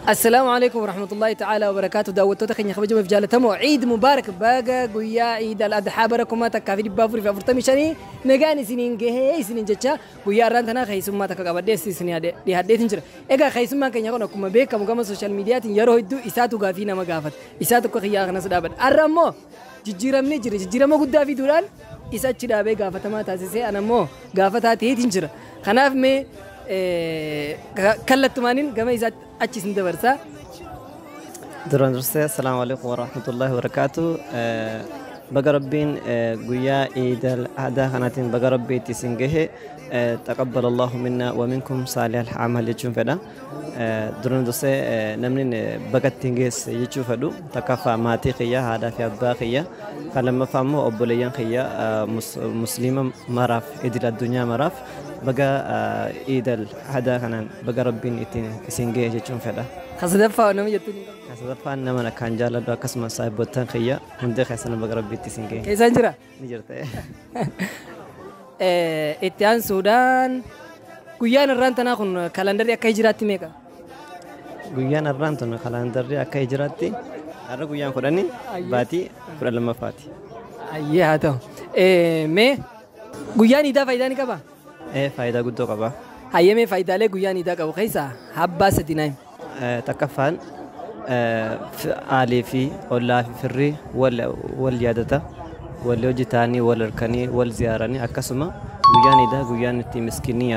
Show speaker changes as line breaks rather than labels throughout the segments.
Assalaamu alaikum warahmatullahi ta'ala wabarakaatu. Daawwattoota keenya kabajamoo fi jaallatamoo, Ciid Mubaarak! Baga guyyaa Ciid al-Adhaa bara 1445 nagaan isiniin gahee isiniin jecha, guyyaa har'aan tanaa keessummaa takka qabadhee isinii dhiyaadheetiin jira. Egaa keessummaan keenya kun akkuma beekamu gama social mediaatiin yeroo hedduu isaatu gaafii nama gaafata. Isaa tokko kiyyaa kanas dhaabadha. Har'a immoo jijjiiramni jira. Jijjiirama guddaa fiduudhaan isa achi dhaabee gaafatamaa taasisee ana immoo gaafataa ta'eetiin jira. Kanaaf mee kallattumaaniin gama isaatti achi isin dabarsaa.
Duraan dursee, assalaamu alaikum warahmatullahi wabarakaatu. Baga Rabbiin guyyaa Iidal Adhaa kanaatiin baga Rabbii itti isin gahe, taqabbal Allahu minna wa minkum saalihal amal jechuun fedha. Duraan dursee namni baga ittiin geesse jechuu fedhu, takkaffaa maatii kiyya, haadhaa fi abbaa kiyya, kan lammaffaa immoo obboleeyyan kiyya, musliima maraaf, idil addunyaa maraaf baga Iidal Adhaa kanaan baga Rabbiin ittiin isin gahe jechuun fedha.
Ka sadaffaa nama jettuun hin qabdu.
Kan sadaffaan nama akkaan jaalladhu, akkasumas saahibboottan kiyya hundi keessan baga Rabbiitti isin gahe.
Keessaan jira?
Ni jirta.
Itti aansuudhaan, guyyaan irraan tanaa kun kalandarri akka hijiraatti meeqa?
Guyyaan har'aan tun kalandarri akka hijiraatti har'a guyyaan 10 baatii 12ffaati.
Ayyee, haa ta'u. Mee guyyaan iidaa faayidaa ni qabaa?
Faayidaa guddoo qaba.
Hayyee, mee faayidaalee guyyaan iidaa qabu keessaa abbaa sadi naa himi.
Takkaffaan aalii fi ollaa fi firri wal yaadata. Wal hojii ta'anii wal harkanii wal ziyaaranii, akkasuma guyyaan iidaa guyyaan itti miskiinni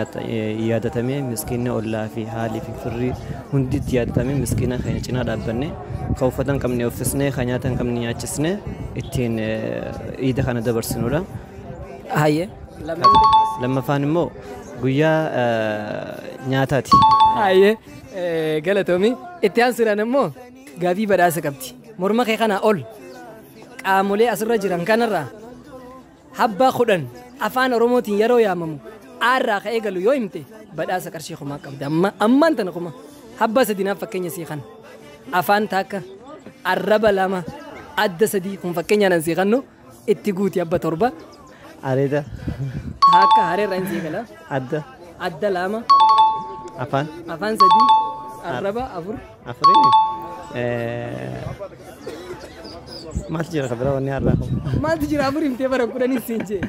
yaadatamee, miskiinni ollaa fi haalii fi firri hundi itti yaadatamee, miskiina keenya cinaa dhaabbanne, kan uffata hin qabne uffisnee, kan nyaata hin qabne nyaachisnee ittiin iida kana dabarsinudha.
Hayyee.
Lammaffaan immoo guyyaa nyaataati.
Hayyee, galatoomi. Itti aansuudhaan immoo gaafii badhaasa qabdi. Morma kee kanaa ol qaamolee asirra jiran kanarraa habbaa 10 afaan Oromootiin yeroo yaamamu aarraa ka'ee galu yoo himte badhaasa qarshii 1000 qabda. Amma ammaan tana 1000 habbaa sadinaaf fakkeenya sii kana. Afaan takka, arraba lama, adda sadii, kun fakkeenyaan sii kannu itti guuti abba torba.
Areeda.
Takka hareerra hin sii gala.
Adda.
Adda lama.
Afaan.
Afaan sadii. Arraba afur.
Afuriin. Maaltu jira kan biraa wanni har'aa kun?
Maaltu jira, afur himtee bara 10 siin jee?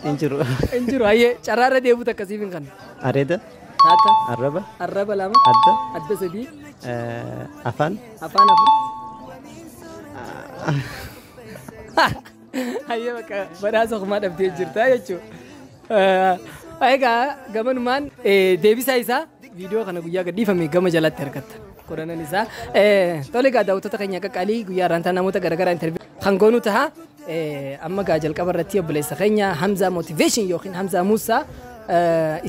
Hin jiru.
Hin jiru. Hayyee, carraarra deebitu akkasiif hin kannu.
Areeda.
Takka.
Arraba.
Arraba lama.
Adda.
Adda sadii.
Afaan.
Afaan afur. Hayyee, bakka badhaasa 1000 dhabdee jirta jechuudha. Egaa gamanumaan deebisaa isaa viidiyoo kana guyyaa gadhiifame gama jalatti argatta. Kudhanan isaa. Tole egaa, daawwattoota keenya qaqqaalii, guyyaa har'aan namoota garaagaraa interview kan goonuu taha. Amma gaa jalqaba irratti obboleessa keenya Hamzaa Motivation yookiin Hamzaa Muusaa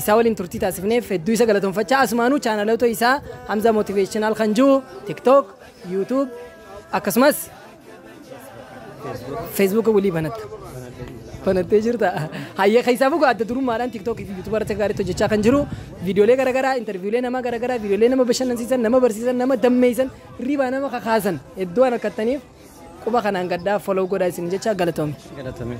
isaa waliin turtii taasifneef hedduu isa galatoonfachaa, asumaanuu chaanaloota isaa Hamzaa Motivational kan jiru TikTok, YouTube akkasumas Facebook walii banatta. Banattee jirta. Hayyee, keessaa fuga adda durummaadhaan TikTokii fi YouTube irratti gaariitti hojjechaa kan jiru, viidiyoolee garaagaraa, interviewlee namaa garaagaraa, viidiyoolee nama bashannansiisan, nama barsiisan, nama dammeessan, hirribaa nama kakaasan hedduu waan argattaniif quba kanaan gaddaa follow godhaa isin jecha, galatoomi.
Galatoomi.